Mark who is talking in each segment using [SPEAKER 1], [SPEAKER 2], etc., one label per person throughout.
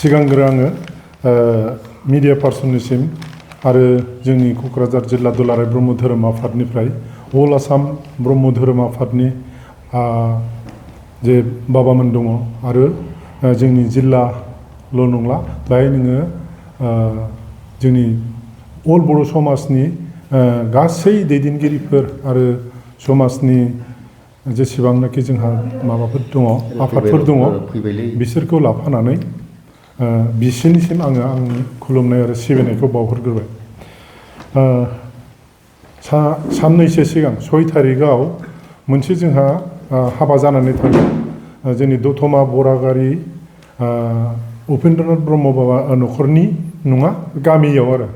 [SPEAKER 1] सिगांग्रो आङो मिडिया पार्सननिसिम आरो जोंनि क'क्राझार जिल्ला दुलाराय ब्रह्म धोरोम आफादनिफ्राय अल आसाम ब्रह्म धोरोम आफादनि जे बाबामोन दङ आरो जोंनि जिल्लाल' नंला बेहाय नोङो जोंनि अल बर' समाजनि गासै दैदेनगिरिफोर आरो समाजनि जेसेबांनाखि जोंहा माबाफोर दङ आफादफोर दङ बिसोरखौ लाफानानै बिसिनिसिम आङो आंनि खुलुमनाय आरो सिबिनायखौ बावहरग्रोबाय। साननैसो सिगां 6 थारिखआव मोनसे जोंहा हाबा जानानै थांदों जोंनि दतमा बरागारि उपेन्द्रनाथ ब्रह्म बाबा न'खरनि नङा गामियाव आरो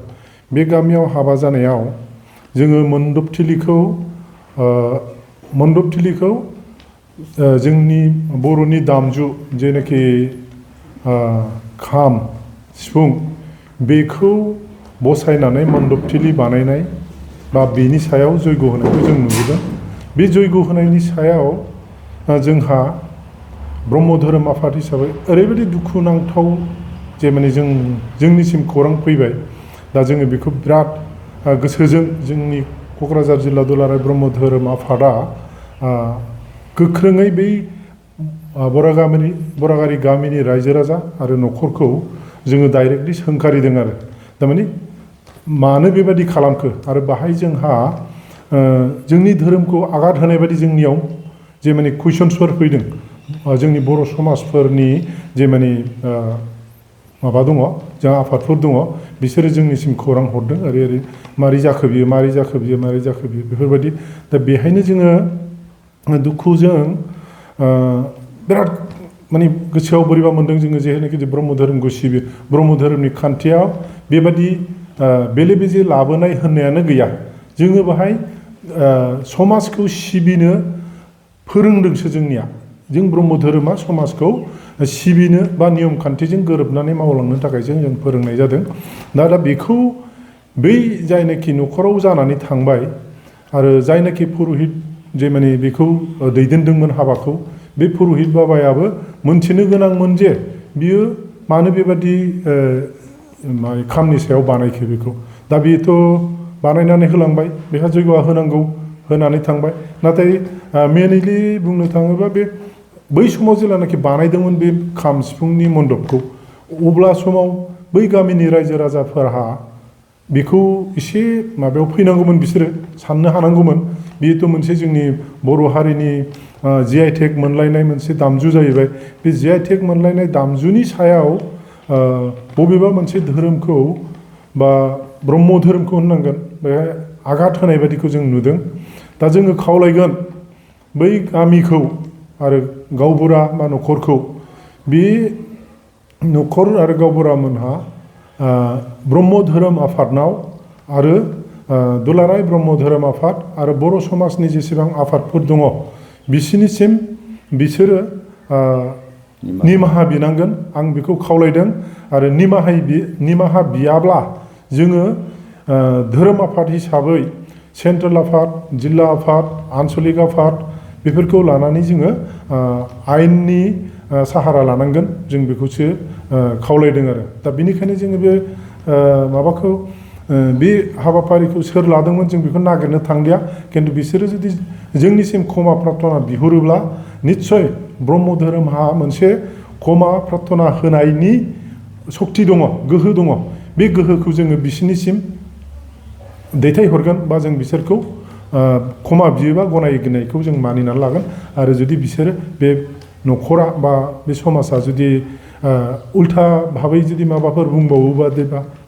[SPEAKER 1] बे गामियाव हाबा जानायाव जोङो मन्दपथिलिखौ जोंनि बर'नि दामजु जेनाखि खाम सिफुं बेखौ बसायनानै मन्दपथिलि बानायनाय बा बेनि सायाव जयग' होनायखौ जों नुबोदों। बे जयग' होनायनि सायाव जोंहा ब्रह्म धोरोम आफाद हिसाबै ओरैबायदि दुखुनांथाव जे माने जोंनिसिम खौरां फैबाय। दा जोङो बेखौ बिराद गोसोजों जोंनि क'क्राझार जिल्ला दुलाराय ब्रह्म धोरोम आफादा गोख्रोङै बै बरागारि गामिनि रायजो राजा आरो न'खरखौ जोङो डाइरेक्टलि सोंखारिदों आरो थारमाने मानो बेबायदि खालामखो आरो बाहाय जोंहा जोंनि धोरोमखौ आघात होनाय बायदि जोंनियाव जे माने कुइसन्सफोर फैदों जोंनि बर' समाजफोरनि जे माने माबा दङ जोंहा आफादफोर दङ बिसोरो जोंनिसिम खौरां हरदों ओरै मारै जाखो बियो बेफोरबायदि। दा बेहायनो जोङो दुखुजों बिराद माने गोसोआव बोरैबा मोन्दों जोङो जेनाखि ब्रह्म धोरोमखौ सिबियो ब्रह्म धोरोमनि खान्थियाव बेबायदि बेले बेजे लाबोनाय होननायानो गैया। जोङो बाहाय समाजखौ सिबिनो फोरोंदोंसो जोंनिया जों ब्रह्म धोरोमा समाजखौ सिबिनो बा नियम खान्थिजों गोरोबनानै मावलांनो थाखायसो जों फोरोंनाय जादों। दा बेखौ बै जायनाखि न'खराव जानानै थांबाय आरो जायनाखि पुर'हित जे माने बेखौ दैदेनदोंमोन हाबाखौ बे पुर'हित बाबायाबो मोनथिनो गोनांमोन जे बियो मानो बेबादि खामनि सायाव बानायखो बेखौ। दा बेथ' बानायनानै होलांबाय बेहा जयग'आ होनांगौ होनानै थांबाय। नाथाय मेनलि बुंनो थाङोबा बे बै समाव जेब्लानाखि बानायदोंमोन बे खाम सिफुंनि मन्दपखौ अब्ला समाव बै गामिनि रायजो राजाफोरहा बेखौ एसे माबायाव फैनांगौमोन बिसोरो साननो हानांगौमोन बेथ' मोनसे जोंनि बर' हारिनि GI मोनलायनाय मोनसे दामजु जाहैबाय। बे GI मोनलायनाय दामजुनि सायाव बबेबा मोनसे धोरोमखौ बा ब्रह्म धोरोमखौ होननांगोन बेहाय आघात होनाय बायदिखौ जों नुदों। दा जोङो खावलायगोन बै गामिखौ आरो गावबुरा बा न'खरखौ बे न'खर आरो गावबुरामोनहा ब्रह्म धोरोम आफादनाव आरो दुलाराय ब्रह्म धोरोम आफाद आरो बर' समाजनि जेसेबां आफादफोर दङ बिसिनिसिम बिसोरो निमाहा बिनांगोन आं बेखौ खावलायदों। आरो निमाहा बियाब्ला जोङो धोरोम आफाद हिसाबै सेन्ट्रेल आफाद जिल्ला आफाद आन्सलिक आफाद बेफोरखौ लानानै जोङो आयेननि साहारा लानांगोन जों बेखौसो खावलायदों आरो। दा बेनिखायनो जोङो बे माबाखौ बे हाबाफारिखौ सोर लादोंमोन जों बेखौ नागिरनो थांलिया। खिन्थु बिसोरो जुदि जोंनिसिम क्षमा प्रार्थना बिहरोब्ला निस्सय ब्रह्म धोरोमहा मोनसे क्षमा प्रार्थना होनायनि सक्ति दङ गोहो दङ। बे गोहोखौ जोङो बिसिनिसिम दैथायहरगोन बा जों बिसोरखौ क्षमा बियोबा गनायनायखौ जों मानिनानै लागोन। आरो जुदि बिसोरो बे न'खरा बा बे समाजा जुदि उल्था भाबै जुदि माबाफोर बुंबावोबा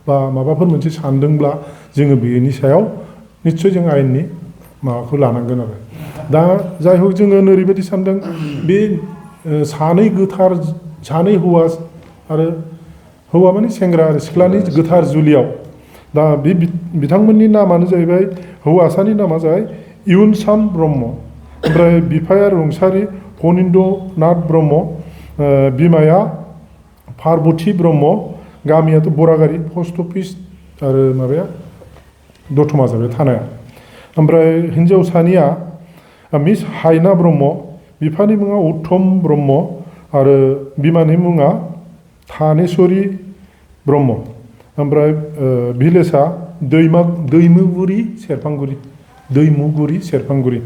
[SPEAKER 1] बा माबाफोर मोनसे सानदोंब्ला जोङो बेनि सायाव निस्सय जों आयेननि माबाखौ लानांगोन आरो। दा जाय हक जोङो ओरैबायदि सानदों बे सानै हौवा आरो हौवा माने सेंग्रा आरो सिख्लानि गोथार जुलियाव दा बे बिथांमोननि नामानो जाहैबाय हौवासानि नामा जाबाय इयुनसान ब्रह्म ओमफ्राय बिफाया रुंसारि फनिन्द्रनाथ ब्रह्म बिमाया पार्बती ब्रह्म गामियाथ' बरागारि पस्ट अफिस आरो माबाया दतमा जाबाय थानाया। ओमफ्राय हिन्जावसानिया मिस हायना ब्रह्म बिफानि मुङा उत्तम ब्रह्म आरो बिमानि मुङा थानेश्वरी ब्रह्म ओमफ्राय भिलेजआ दैमुगुरि सेरफांगुरि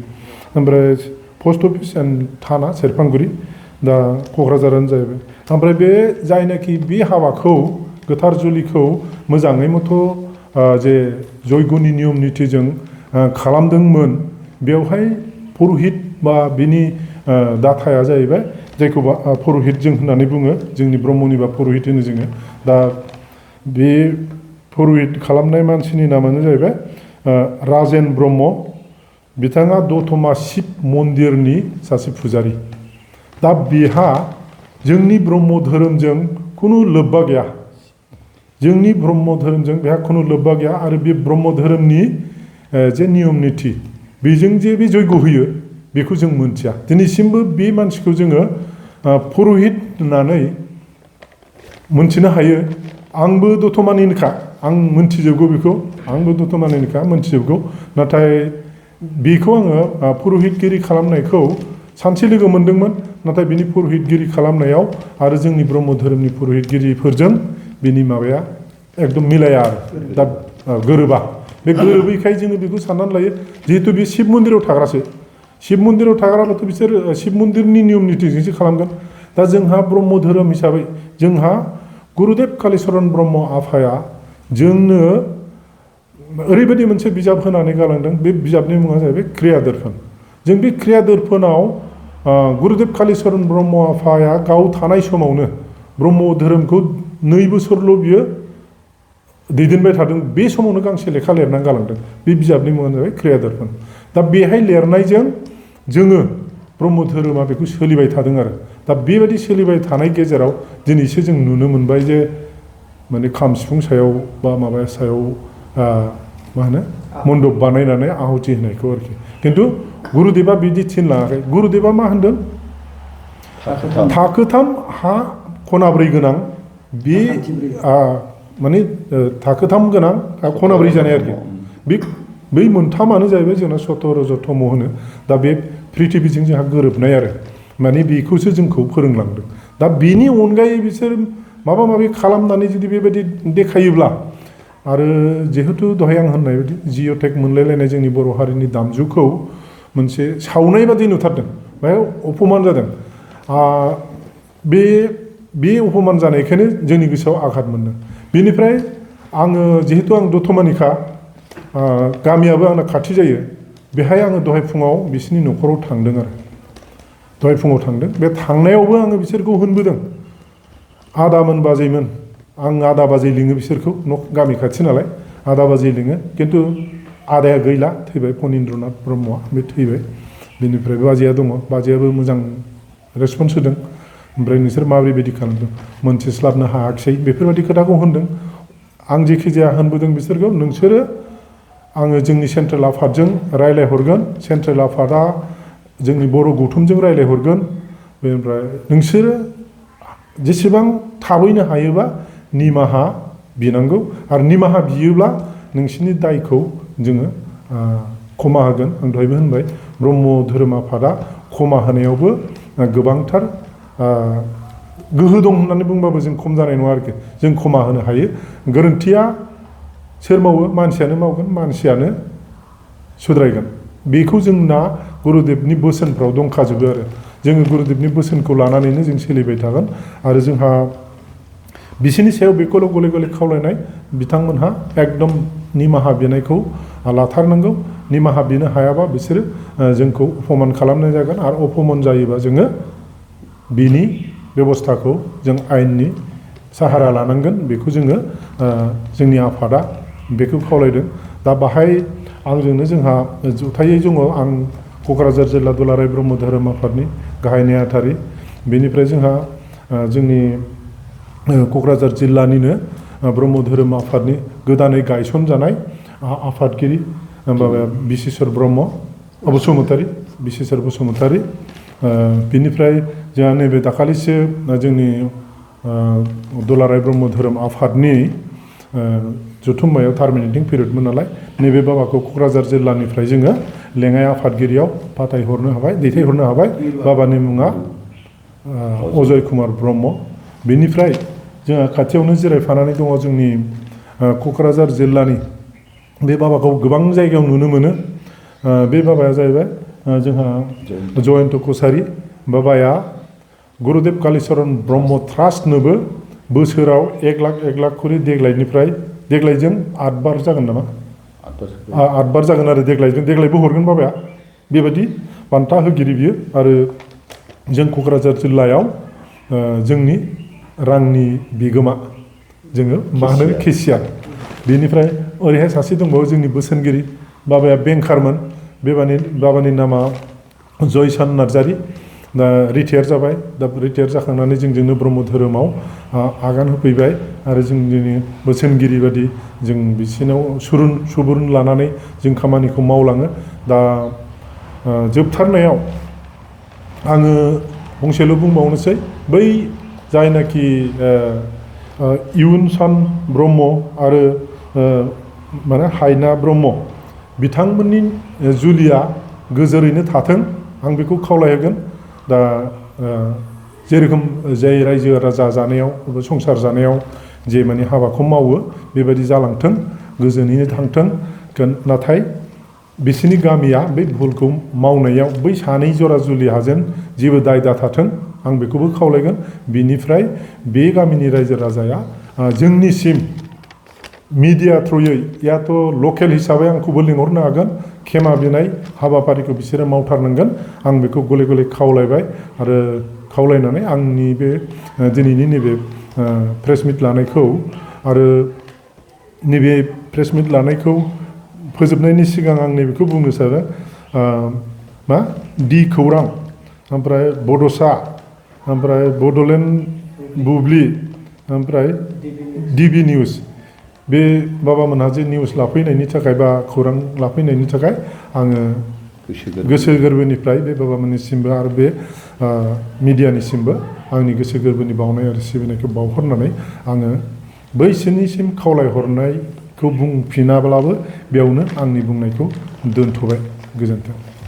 [SPEAKER 1] ओमफ्राय पस्ट अफिस एन्ड थाना सेरफांगुरि दा क'क्राझारानो जाहैबाय ओमफ्राय बे जायनाखि बे हाबाखौ गोथार जुलिखौ मोजाङै मथ' जे जयग'नि नियम नितिजों खालामदोंमोन बेवहाय पुरहित बा बिनि दाथाया जाहैबाय जायखौ पुरहित जों होननानै बुङो जोंनि ब्रह्मनिबा पुरहित होनो जोङो दा बे पुरहित खालामनाय मानसिनि नामानो जाहैबाय राजेन ब्रह्म बिथाङा दतमा शिब मन्दिरनि सासे फुजारि दा बेहा जोंनि ब्रह्म धोरोमजों खुनु लोब्बा गैया जोंनि ब्रह्म धोरोमजों बेहा खुनु लोब्बा गैया आरो बे ब्रह्म धोरोमनि जे नियम निति बेजों जे बे जयग' होयो बेखौ जों मोनथिया दिनैसिमबो बे मानसिखौ जोङो पुरहित होननानै मोनथिनो हायो आंबो दतमानिनोखा आं मोनथिजोबगौ बेखौ आंबो दतमानिनोखा मोनथिजोबगौ नाथाय बेखौ आङो पुरहितगिरि खालामनायखौ सानसे लोगो मोनदोंमोन नाथाय बिनि पुरहितगिरि खालामनायाव आरो जोंनि ब्रह्म धोरोमनि पुरहितगिरिफोरजों बिनि माबाया एकदम मिलाया आरो दा गोरोबा बे गोरोबैखाय जोङो बेखौ साननानै लायो जिहेतु बे शिब मन्दिराव थाग्रासो शिब मन्दिराव थाग्राबाथ' बिसोर शिब मन्दिरनि नियम नितिजोंसो खालामगोन दा जोंहा ब्रह्म धोरोम हिसाबै जोंहा गुरुदेब कालिचरन ब्रह्म आफाया जोंनो ओरैबायदि मोनसे बिजाब होनानै गालांदों बे बिजाबनि मुङा जाहैबाय क्रिया दर्पण जों बे क्रिया दर्पणआव गुरुदेब कालिचरन ब्रह्म आफाया गाव थानाय समावनो ब्रह्म धोरोमखौ 2 बोसोरल' बियो दैदेनबाय थादों बे समावनो गांसे लेखा लिरनानै गालांदों बे बिजाबनि मुङानो जाबाय क्रिया दर्पण दा बेहाय लिरनायजों जोङो ब्रह्म धोरोमा बेखौ सोलिबाय थादों आरो दा बेबायदि सोलिबाय थानाय गेजेराव दिनैसो जों नुनो मोनबाय जे माने खाम सिफुं सायाव बा माबा सायाव मा होनो मन्दप बानायनानै आहुति होनायखौ आरोखि खिन्थु गुरुदेबा बिदि थिनलाङाखै गुरुदेबा मा होनदों थाखोथाम हा खनाब्रै गोनां बे माने थाखोथाम गोनां खनाब्रै जानाय आरोखि बे बै मोनथामानो जाहैबाय जोंना सतर जथम होनो दा बे पृथिबीजों जोंहा गोरोबनाय आरो माने बेखौसो जोंखौ फोरोंलांदों दा बेनि अनगायै बिसोर माबा माबि खालामनानै जुदि बेबायदि देखायोब्ला आरो जिहेतु दहाय आं होननाय बायदि जिअ'टेक मोनलायलायनाय जोंनि बर' हारिनि दामजुखौ मोनसे सावनाय बादि नुथारदों बेहाय अपमान जादों बे अपमान जानायखायनो जोंनि गोसोआव आघात मोनदों बेनिफ्राय आङो जिहेतु आं दतमानिखा गामियाबो आंना खाथि जायो बेहाय आङो दहाय फुङाव बिसोरनि न'खराव थांदों आरो दहाय फुङाव थांदों बे थांनायावबो आङो बिसोरखौ होनबोदों आदामोन बाजैमोन आं आदा बाजै लिङो बिसोरखौ गामि खाथि नालाय आदा बाजै लिङो खिन्थु आदाया गैला थैबाय फनिन्द्रनाथ ब्रह्मआ बे थैबाय बेनिफ्राय बाजैया दङ बाजैयाबो मोजां रेसपन्स होदों ओमफ्राय नोंसोर माबोरै बायदि खालामदों मोनथिस्लाबनो हायाखिसै बेफोरबायदि खोथाखौ होनदों आं जेखि जाया होनबोदों बिसोरखौ नोंसोरो आङो जोंनि सेन्ट्रेल आफादजों रायज्लायहरगोन सेन्ट्रेल आफादा जोंनि बर' गौथुमजों रायज्लायहरगोन बेनिफ्राय नोंसोरो जेसेबां थाबैनो हायोबा निमाहा बिनांगौ आरो निमाहा बियोब्ला नोंसिनि दायखौ जोङो क्षमा होगोन आं दहायबो होनबाय ब्रह्म धोरोम आफादा क्षमा होनायावबो गोबांथार गोहो दं होननानै बुंबाबो जों खम जानाय नङा आरोखि जों क्षमा होनो हायो गोरोन्थिया सोर मावो मानसियानो मावगोन मानसियानो सुद्रायगोन बेखौ जोंना गुरुदेबनि बोसोनफ्राव दंखाजोबो आरो जोङो गुरुदेबनि बोसोनखौ लानानैनो जों सोलिबाय थागोन आरो जोंहा बिसोरनि सायाव बेखौल' गले गले खावलायनाय बिथांमोनहा एकदम निमाहा बिनायखौ लाथारनांगौ निमाहा बिनो हायाबा बिसोरो जोंखौ अपमान खालामनाय जागोन आरो अपमान जायोबा जोङो बिनि बेबस्थाखौ जों आयेननि साहारा लानांगोन बेखौ जोङो जोंनि आफादा बेखौ खावलायदों दा बाहाय आंजोंनो जोंहा जथायै दङ आं क'क्राझार जिल्ला दुलाराय ब्रह्म धोरोम आफादनि गाहाय नेहाथारि बेनिफ्राय जोंहा जोंनि क'क्राझार जिल्लानिनो ब्रह्म धोरोम आफादनि गोदानै गायसनजानाय आफादगिरि बिसेसर ब्रह्म बसुमतारी बिसेसर बसुमतारी बिनिफ्राय जोंहा नैबे दाखालिसो जोंनि दुलाराय ब्रह्म धोरोम आफादनि जथुम्मायाव टार्मिनेटिं पिरियडमोन नालाय नैबे बाबाखौ क'क्राझार जिल्लानिफ्राय जोङो लेङाइ आफादगिरियाव फाथायहरनो हाबाय दैथायहरनो हाबाय बाबानि मुङा अजय कुमार ब्रह्म बेनिफ्राय जोंहा खाथियावनो जिरायफानानै दङ जोंनि क'क्राझार जिल्लानि बे बाबाखौ गोबां जायगायाव नुनो मोनो। बे बाबाया जाहैबाय जोंहा जयन्त कसारी बाबाया गुरुदेव कालीचरण ब्रह्म ट्रास्टनोबो बोसोराव 1 लाख खरि देग्लायजों 8 बार जागोन नामा? 8 बार जागोन आरो देग्लायबो हरगोन बाबाया। बेबायदि बान्था होगिरि बियो आरो जों क'क्राझार जिल्लायाव जोंनि रांनि बिगोमा जोङो मा होनो केसियार। बेनिफ्राय ओरैहाय सासे दंबावो जोंनि बोसोनगिरि बाबाया बेंकारमोन। बाबानि नामा जयसान नार्जारी। दा रिटायार जाबाय। दा रिटायार जाखांनानै जोंजोंनो ब्रह्म धोरोमाव आगान होफैबाय आरो जोंनि बोसोनगिरि बादि जों बिसिनाव सुबुरुन लानानै जों खामानिखौ मावलाङो। दा जोबथारनायाव आङो फंसेल' बुंबावनोसै, बै जायनाखि इयुन सान ब्रह्म आरो माने हायना ब्रह्म बिथांमोननि जुलिया गोजोरैनो थाथों आं बेखौ खावलायहोगोन। दा जेरोखोम जाय रायजो राजा जानायाव संसार जानायाव जे माने हाबाखौ मावो बेबायदि जालांथों, गोजोनैनो थांथों। नाथाय बिसिनि गामिया बे भुलखौ मावनायाव बै सानै जरा जुलिहाजों जेबो दाय दाथाथों आं बेखौबो खावलायगोन। बिनिफ्राय बे गामिनि रायजो राजाया जोंनिसिम मिडिया थ्रुयै याथ' लकेल हिसाबै आंखौबो लिंहरनो हागोन, खेमा बिनाय हाबाफारिखौ बिसोरो मावथारनांगोन। आं बेखौ गले गले खावलायबाय आरो खावलायनानै आंनि बे दिनैनि नैबे प्रेस मिट लानायखौ आरो नैबे प्रेस मिट लानायखौ फोजोबनायनि सिगां आं नैबेखौ बुंनो सानो, मा दि खौरां, ओमफ्राय बड'सा, ओमफ्राय बड'लेण्ड बुब्लि, ओमफ्राय डिबि निउस, बे बाबामोनहा जे निउस लाफैनायनि थाखाय बा खौरां लाफैनायनि थाखाय आङो गोसो गोरबोनिफ्राय बे बाबामोननिसिमबो आरो बे मिडियानिसिमबो आंनि गोसो गोरबोनि बावनाय आरो सिबिनायखौ बावहरनानै आङो बैसोरनिसिम खावलायहरनायखौ बुंफिनाब्लाबो बेयावनो आंनि बुंनायखौ दोनथ'बाय। गोजोन्थों।